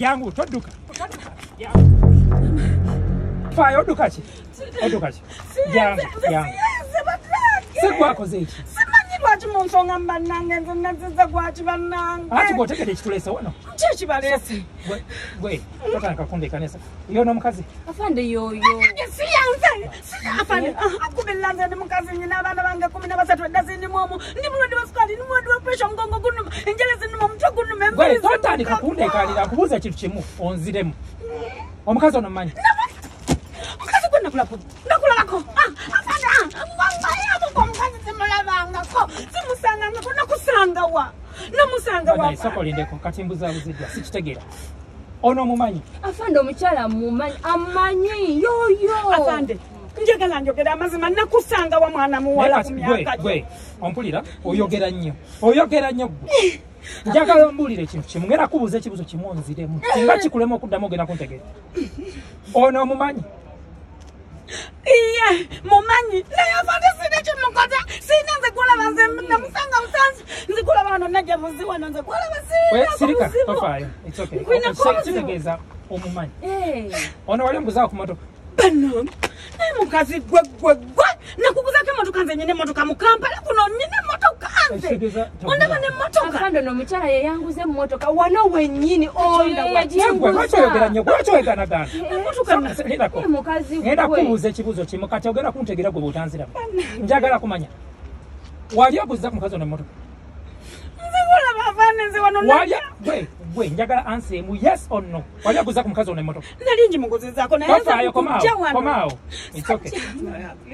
Jangu todduka. Faayo odduka ki? Odduka ki? Jangu, jangu. Sigwakoze eki? Simanyi lwaki mu nsonga bannange nze naziza gwaki bannange. Anti bw'otegedde ekituleese wano. Ki ekibaleese? Gwe, totandika kundeekanisa. Yo n'omukazi? Afande yoyo. Si yanze, si afande. Akubirira nze ndi mukazi nnyina abaana bange 13 edda zindimu omu. Ndi mulwadde wa sukaali, ndi mulwadde wa pressure, omugongo gunnuma, enjala zinnuma, omutwe gunnuma, Gwe totandika kundeekanira nkubuuza ekintu kimu onziremu. Omukazi ono mmanyi? Omukazi gwe nakulako. Nakulabako. Afande, omukazi simulabangako. Simusangangako, nakusangawa. Namusangawa. Sooka olindeko kati mbuzaabuziddwa sikitegeera. Ono omumanyi? Afande omukyala mumanyi, amanyi yoyo. Afande, njagala njogera amazima nakusangawa mwana muwala ku myaka gyo. Gwe, ompulira? Oyogera nnyo. Oyogera nnyo gwe. Njagala ombuulire ekintu kimu, ngenda kubuuza ekibuuzo kimu onziremu. Singa kikulema okuddamu ogenda kuntegeera. Ono omumanyi? Iye, mumanyi. Naye afande sirina kyemukoze. Sirina nze kulaba nze namusanga busanzi. Nze kulaba wano najja buzi wano nze kulaba sirina. Sirika, tofaayo. It's okay. Kitegeeza omumanyi. Ono wali omuguzaako ku mmotoka? Bano, naye mukazi gwe gwe gwe. Nakuguzaako emmotoka nze nnyina emmotoka mu Kampala kuno nnyina emmotoka nze. Ondaba n'emmotoka. Afande ono omukyala ye yanguza emmotoka wano wennyini oyo yagiyanguza. Lwaki oyogera nnyo? Lwaki oyeganagaana? Emmotoka Lindako. Mukazi gwe. Ngenda kubuuza ekibuuzo kimu kati ogenda kuntegeera gwe bw'otanziramu. Njagala kumanya. Wali oguza ku mukazi ono emmotoka? Nze kulaba afande nze wano Wali gwe gwe njagala answer emu yes or no. Wali oguza ku mukazi ono emmotoka? Nali ngimuguzizaako naye nze Tofaayo, komaawo, kujja wano. komaawo. It's okay.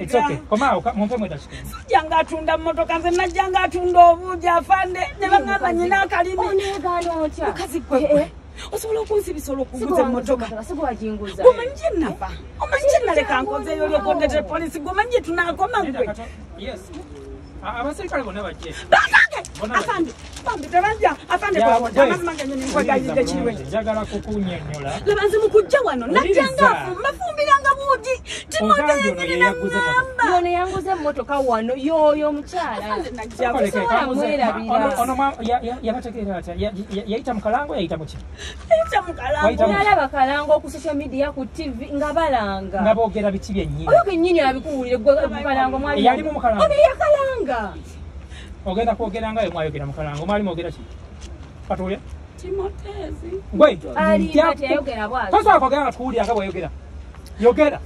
It's okay. Komaawo, mumpe eddakiika. Sajjanga atunda mmotoka nze najjanga atunda obuugi afande ne baŋŋamba nnyina akalimi. Oneegaana otya? Mukazi gwe gwe. Osobola okunsibisa olw'okuguza emmotoka. Sigwaginguza. Omanyi gye nava? Omanyi gye naleka nkozeeyo olw'okondete poliisi gwe omanyi gye tunaakoma gwe? Yes. Abaserikale bonna bajje. Bannange! Afande, bambi tebajja. Afande gwe. amazima gennyini nkwegayirire kiriwe. Njagala kukunnyonnyola. Laba nze mu kujja wano najjanga Wuliriza. afumba fumbiranga buugi. Timote Ogambye ono yennyini ye yaguza naŋŋamba. Yono yanguza emmotoka wano yoyo omukyala. Afande najja. Koleke, Tosobola kamuze. mwerabira. Ono yabategeera atya? Yayita mu kalango yayita mu ki? Yayita mu kalango. Wayita mu- Nalaba kalango ku social media ku TV nga balanga. Nga boogera biki byennyini? Oyo kennyini abikuwulire gwe mu kalango mwali. Eyalimu mu kalango? Ono yakalanga. Ogenda kwogera nga mwayogera mu kalango. Mwali mwogera ki? Katuulye. Timotezi. Gwe. Alimba teyayogera bw'atyo. Tosobola kwogera nga tukuwulira nga bw'oyogera. Yogera.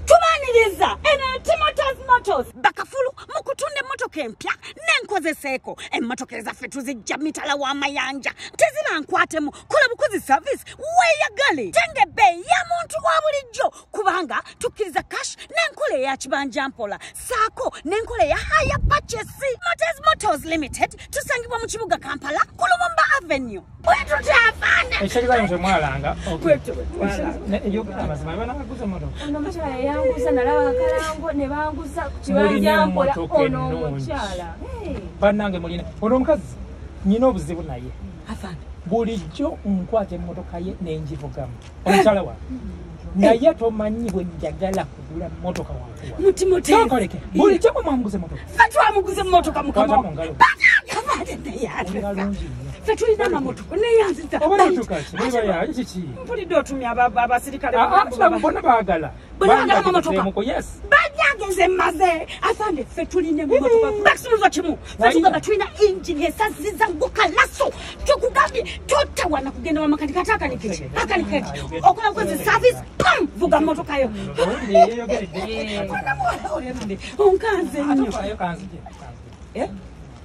Tubaaniriza eno Timotes Motors bakafulu mu kutunda emmotoka empya n'enkozeseeko. Emmotoka ezaffe tuzijja mitala w'amayanja teziba nkwatemu. Kola bukozi service weeyagale tenge ebbeeyi ya muntu wa bulijjo kubanga tukkiriza cash n'enkola eya kibanja mpola saako n'enkola eya hire purchase. Timotes Motors Limited tusangibwa mu kibuga Kampala ku Lumumba Avenue. Bwe tutafana. Ekitegeeza nti mwalanga. Okay. Bwe twalanga. Yogera amazima. Banaguza emmotoka. Ono omukyala yayanguza nalaba akalango ne banguza ku Mulina kibanja mpola emmotoka ono ennungi. omukyala. Bannange mulina. Ono omukazi nnyina obuzibu naye. Afande. Bulijjo nkwata emmotoka ye ne ngivugamu. Omukyala wange. Naye tomanyi bwe njagala kugula mmotoka wange. Mu Timotes. Tokoleke. Bulijjo bwe mwamuguza emmotoka. Ffe twamuguza emmotoka mukama. Kwata mu ngalo. Afande neyanziza. Oli kalungi nnyo. Ffe tulina amamotoka neyanziza. Oba motoka ki? Muliba ya kiki? Mpulidde otumya abasirikale. Bonna baagala. Bonna baagala amamotoka? Yes. Bannange nze mmaze. Afande ffe tulina emmotoka. Bakisumuluzo kimu. Ffe tugamba tulina engine esaziza ngukalaso. Tukugambye totawana kugenda wa makanika ate akanikeki. Akanikeki. Okola bukozi service pam vuga mmotoka yo. Owulire yeeyogeredde. Mwana muwala olembe. Onkanze nnyo. Atofaayo kanzije. Eh?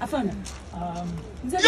Afande. Nze